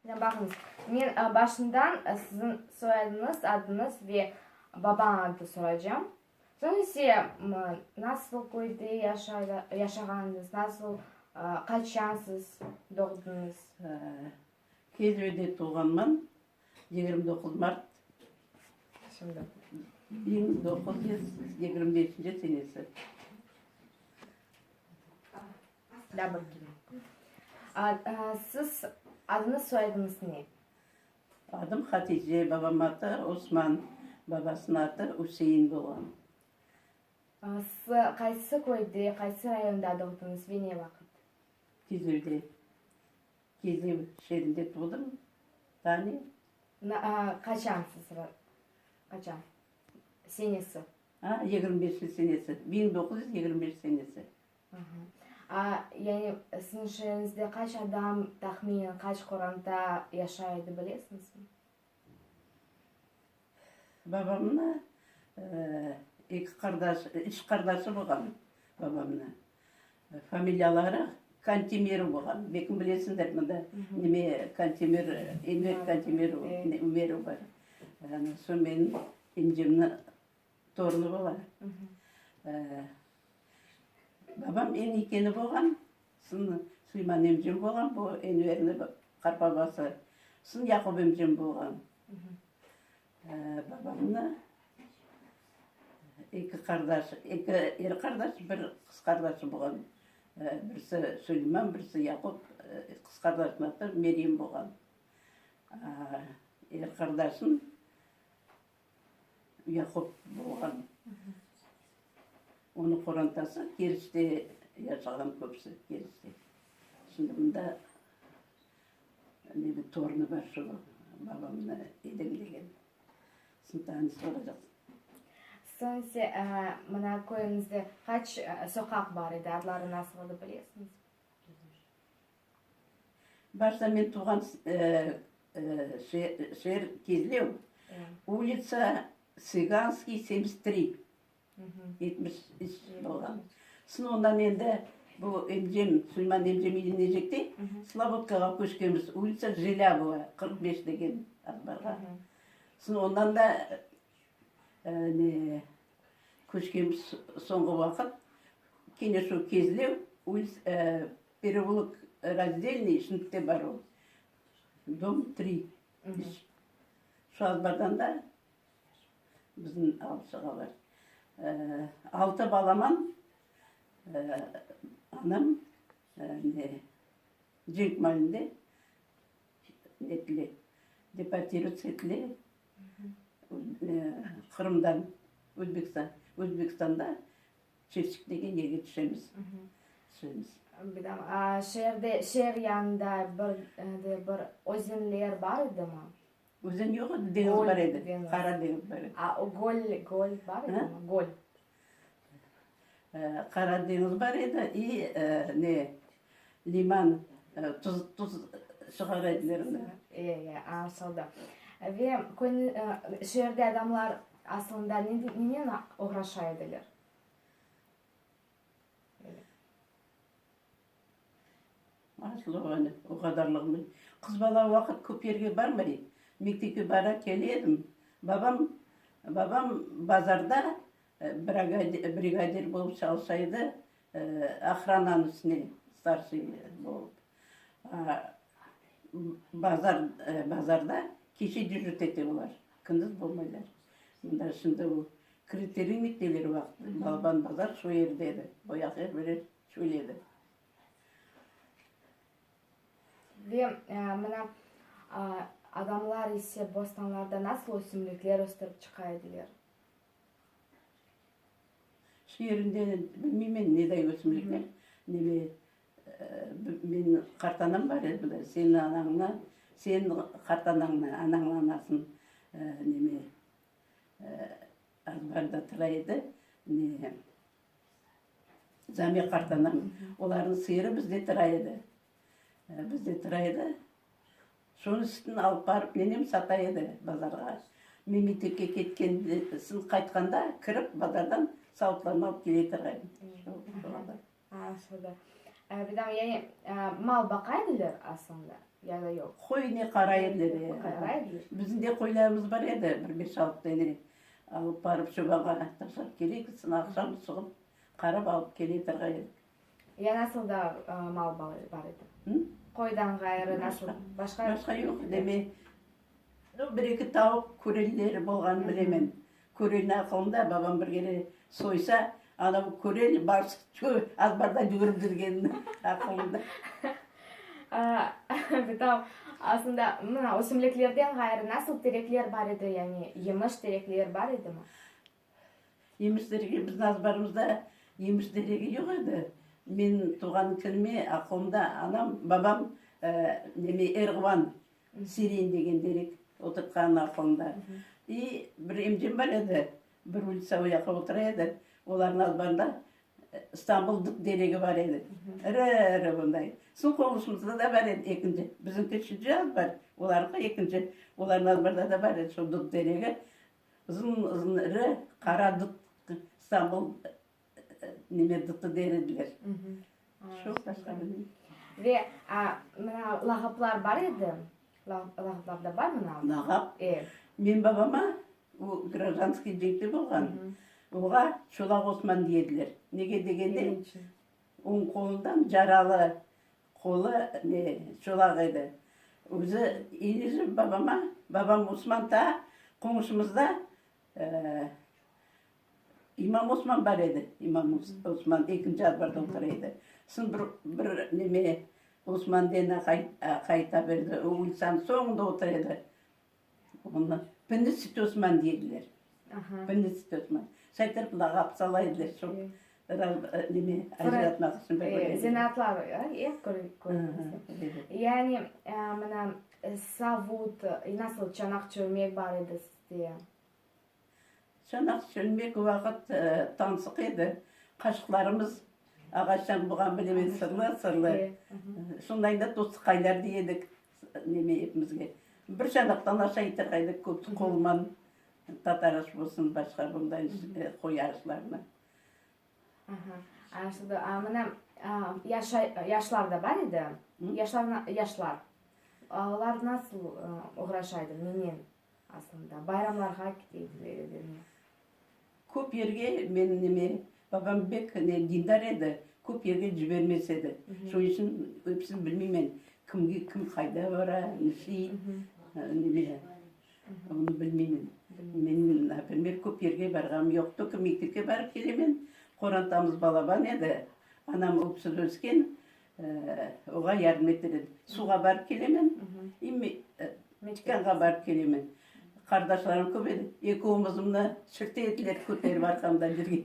Baqıñız, men başından siziñ soyadıñız, adıñız ve babañ adı soracağım. Soñ ise nasıl köyde yaşağanıñız, nasıl, qaçan siz doğdıñız? Kezlevde doğğanman, 29 mart 1925 senesi. Siz adıñız, soyadıñız ne? Adım Hatice, babam atı Osman, babasınıñ atı Üsein bolğan. Siz qaysı köyde, qaysı rayonda doğdıñız ve ne vaqıt? Kezlevde, Kezlev şeerinde doğdım. Daa ne? Qaçan siz, qaçan? Senesi? A, 25 senesi, 1925 senesi. A, yani siziñ şeeriñizde qaç adam, tahminen qaç qoranta yaşay edi, bilesiñizmi? Babamnı eki qardaş, üç qardaşı bolğan babamnı. Familiyaları Kantimirov bolğan. Belki bilesiñdir, mında neme Kantimir, Enver Kantimirov, Ümerov bar. Soñ menim emcemni Torunı bola. Babam eñ üykeni bolğan, soñ Suleyman emcem bolğan, bu Enverniñ qartbabası, soñ Yaqub emcem bolğan. Babamnı eki qardaş, eki er qardaş, bir qız qardaşı bolğan. Birisi Suleyman, birisi Yaqub, qız qardaşınıñ atı Meryem bolğan. Er qardaşım Yaqub bolğan. Onıñ qorantası Keriçte yaşağan köpüsi, Keriçte. Şimdi mında nemi torunı bar şu babamnı edeglegen. Şimdi daa ne soracaqsıñ? Soñ ise mına köyüñizde qaç soqaq bar edi, adları nasıl edi bilesiñizmi? Başta men tuvğan şeer Kezlev, ulitsa Tsıganskiy, 73, 73 bolğan. Soñ ondan endi bu emcem, Suleyman emcem üylenecekte Slobodkağa köçkenbiz, ulitsa Jelâbova, 45 degen azbarğa. Soñ ondan da ne köçkenbiz soñğı vaqıt, kene şu Kezlev, Pereulok Razdelnıy, şimdi de bar o, dom tri, üç. Şu azbardan da bizim alıp çıqalar. Altı balaman anam ne cenk maalinde etile, deportirovаться etile Qırımdan Özbekistan, Özbekistanda Çirçik degen yerge tüşemiz. Tüşemiz. Bilem, a, şeerde, şeer yanında bir de bir özenler bar edimi? Özen yoq edi, deñiz bar edi. Deñiz. Qara deñiz bar edi. A, o göl, göl bar edimi? Göl. Qara deñiz bar edi i ne, liman, tuz, tuz çıqara ediler onda. E, e, añlaşıldı. Ve köyniñ, şeerde adamlar Aslında nenen oğraşa ediler? Aslı öyle, o qadarlığını. Qız bala o vaqıt köp yerge barmay. Mektepke bara kele edim. Babam, babam bazarda brigadir bolıp çalışa edi, ohrananıñ üstüne starşiy bolıp. Bazar, bazarda keçe dejurt ete olar, kündüz bolmaylar. Mında şimdi o Krıtı rınok deyler o vaqıt, balaban bazar şu yerde edi, o yaq er bir yer çöl edi. Ve mına adamlar ise bostanlarda nasıl ösümlikler östürip çıqa ediler? Şu yerinde bilmeymen neday ösümlikler, neme Menim qartanam bar edi mında, seniñ anañnı, seniñ qartanañnı, anañnıñ anasın neme azbarda tura edi, ne Zame qartanam, olarnıñ sıyırı bizde tura edi, bizde tura edi. Şunıñ sütün alıp barıp nenem sata edi bazarğa. Men mektepke ketkende, soñ qaytqanda kirip bazardan savutlarnı alıp kele turğaydım. Aslında. Bir de yani mal baqa ediler aslında. Ya da yoq? Qoy ne qaray ediler. Qaray ediler. Bizim de qoylarımız bar edi, bir beş-altı tane. Alıp barıp çobanğa taşlap keleyik, soñ aqşam çıqıp qarap alıp kele turğan edik. Ya nasıl da mal bar edi? Qoydan ğayrı nasıl? Başqa? Başqa yoq, deme. Bir-eki tavuq körelleri bolğanın bilemen. Körelni aqılımda, babam bir kere soysa, ana bu körel barsıq çö azbarda cügürip cürgenini aqılımda. Bitam, aslında, mına, ösümliklerden ğayrı nasıl terekler bar edi, yani yemiş terekler bar edimi? Yemiş teregi, bizim azbarımızda yemiş teregi yoq edi. Men tuvğan künüme aqılımda anam, babam neme erğuvan, siren degen terek oturtqanı aqılımda. İ bir emcem bar edi, bir ulitsa o yaqta otura edi, olarnıñ azbarında İstanbul dut teregi bar edi, iri-iri bunday. Soñ qoñşumızda da bar edi ekinci, bizimki üçünci azbar, olarnıñki ekinci, olarnıñ azbarında da bar edi şu dut teregi. Uzun-uzun iri qara dut, İstanbul neme dutı der ediler. Şu, başqa bilmeyim. Ve mına lağaplar bar edi? Lağaplar da bar mına? Lağap? E. Men babama, o grajdanskiy cenkte bolğan, oğa Çolaq Osman dey ediler. Nege degende, oñ qolundan caralı Qolı ne, çolaq edi. Özü ilişip babama, babam Osman ta qoñşumızda İmam Osman bar edi, İmam Osman ekinci azbarda otura edi. Soñ bir, bir neme Osman degen aqay, aqay taberdi, o ulitsanıñ soñunda otura edi. Onı Pindi Süt Osman dey ediler. Pindi Süt Osman. Şaytırıp lağap sala ediler şu neme ajratmaq içün. Zenaatlar Yani mına savut, nasıl çanaq çölmek bar edi sizde? Çanaq çölmek o vaqıt tansıq edi. Qaşıqlarımız ağaçtan bolğan bilemen sırlı sırlı. Şunday da tostıqaylar dey edik neme epimizge. Bir çanaqtan aşay turğaydık köp qolman tatar aş bolsun başqa bunday qoy aşlarını. Aha. Şimdi mına yaşlar da bar edi. Yaşlar yaşlar. Olar nasıl oğraşaydı nenen? Aslında, bayramlarğa keteydilermi? Köp yerge men neme, babam bek ne dindar edi, köp yerge cibermez edi. Şunıñ içün episini bilmeymen, kimge kim qayda bara, nişley, neme, onı bilmeymen. Men, naprimer, köp yerge barğanım yoq, tolko mektepke barıp kelemen. Qorantamız balaban edi, anam öksüz ösken, Oğa yardım eter edim. Suvğa barıp kelemen, tükânğa barıp kelemen. Qardaşlarım köp edi, eki omuzımnı sürte ediler, köterip arqamda yürgen.